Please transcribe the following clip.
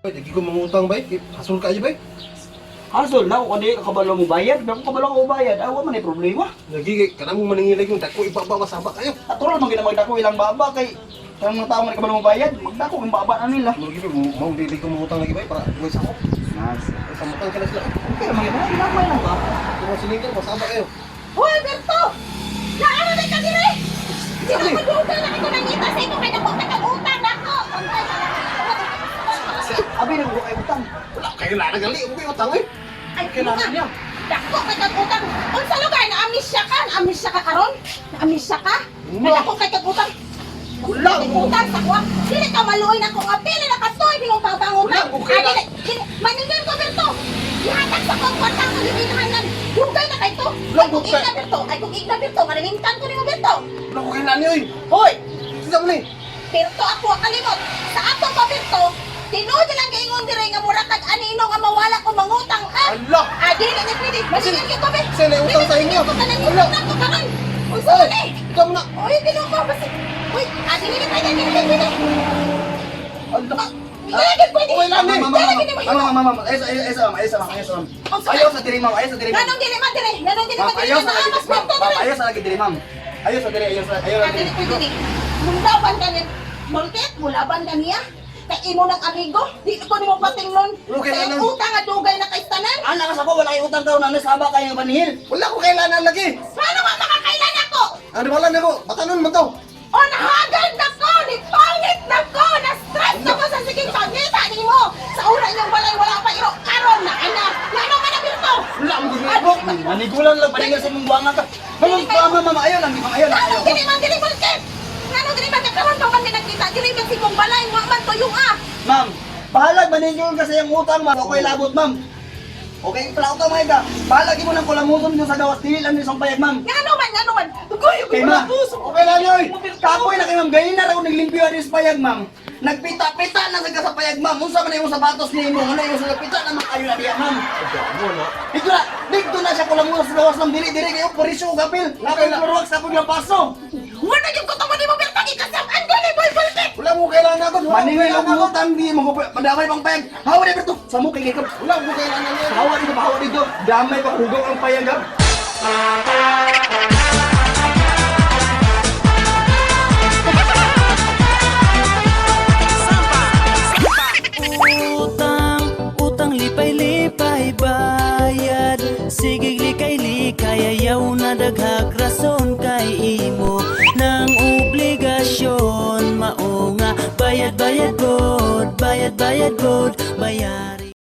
Ay, di ko mangutang bay. Hasol kayo bay. Hasol na ako kani kabalo mo bayad, pero kung kabalo ko bayad, awa man ay problema. Lagi kay kanang maningilay yung dako ibaba masaba kayo. Natural man ginamagdako ilang baba kay kanang mga tao man kabalo mo bayad, magdako ang baba na nila. Lagi bay, mao dili ko mangutang lagi bay para way sako. Nas. Ay, samukan ka na sila. Okay man gyud, ginagmay lang ba? Kung siningil masaba kayo. Hoy, Berto! Naano na ka dire? Sino mag-utang na ko nangita sa imo kay dako ka kag utang nako. Untay ka lang. Abi na ko kay utang. Wala kayo na nagali mo kayo utang eh. Ay, Kailangan niya. Dako kay kag utang. Unsa lugar na amnesia ka? Na amnesia ka karon? Na amnesia ka? Kay Wala. dako kay kag utang. Wala. Kay utang sa kuha. Dili ka maluoy na kung apili na katoy nimong pangutang. Wala, okay Ah, lang. dili, dili. Maningil ko, Berto. Ihatag sa kong kwarta ang gibilhanan. Dugay na kay to. Wala, Ay, kung okay. igna, Berto. Ay, kung igna, Berto. Maningtan ko nimo, Berto. Wala ko kailan niyo eh. Hoy, Sisa mo ni. Berto ako ang kalimot. Sa ato pa, Berto, tinuod na lang gaingon dire nga mura kag anino nga mawala ko mangutang ka. Ala! Ah, dili ni pwede. Maningil gyud ko be. Sino yung utang sa inyo? Ko kanang Ala! utang ko karon. Unsa Ay, man eh? ikaw na. Oy, ginoo ko basi. Uy, ah, dili ni pwede, dili ni pwede. Ala. Ah, dili ni pwede. Okay lang eh. Ma'am, Dili ma'am, ni mo. ma'am, ma'am, ma'am, ayos, ayos, ayos, ma'am, ayos, ma'am, ayos, ma'am. Unsa Ayaw sa diri, ma'am, ayaw sa diri, ma'am. Nganong dili man dire? Nganong dili Ma'am, man dire? ayaw sa lagi, Naamas ma'am, Berto ma'am, dire. ayaw sa lagi diri, ma'am. Ayaw sa diri, ayaw sa, ayaw Ah, sa diri. dili pwede ni. Mulaban ka ni Molket, mulaban ka niya. Kay imo ng amigo, di ko nimo patinglon. Okay Kay lang. utang nga dugay na kay tanan. Ana ka sa ko, wala kay utang daw na saba kayo nga banihil. Wala ko kailangan lagi. Paano nga makakailan ako? Ano wala na ko? Batanon man to. O nahagad na ko! Ni pangit na ko! Na-stress na ko sa siging pangita nimo! Sa ura niyong balay wala pa iro karon na ana! Ngano man na Berto? Wala mo gud mo. Manigulan lang paningil sa mong buwanga ka. Ma'am, ma'am, ma'am, ayaw lang, ma'am, ayaw lang, Ngano ayaw. dili man dili bulkit? Ngano dili man karon pa man mi nagkita dili man sigong balay wa man tuyo ah! Ma'am, bahalag maningil kasi yung utang, ma'am. Okay, labot, ma'am. Okay, pala utang mga ka. Bahalag mo ng kulamuson nyo sa gawas, dili lang nisong payag, ma'am. Ngano man ngano man? Guy, Kay ma, Okay lang niyo eh. Kapoy na kay ma'am, gayon na raw naglimpyo ani sa payag, ma'am. Nagpita-pita na sa payag, ma'am. Unsa man imong sapatos nimo, ano imong sa pita na makayo na diya, ma'am. Mo na. Dito na, dito na siya kulamuson sa gawas, ma'am. Dili, dili kayo, purisyo, gapil. Napil, ruwag sa pag paso. Wala gyud ko tumo nimo Berto gikasab-an dili boy bulkit! Wala mo kailangan ako. Wala mo Maningil kailangan ang ako. utang, di mo madamay pang payag. Hawa na berto, sa mo kay kay Wala mo kailangan niyo. Hawa dito, hawa dito. Damay pa hugaw ang payag, ha? Utang, utang lipay-lipay bayad. Sige likay-likay ayaw na daghag rason kay imo nang obligasyon mao nga bayad-bayad pod, bayad-bayad pod, bayad.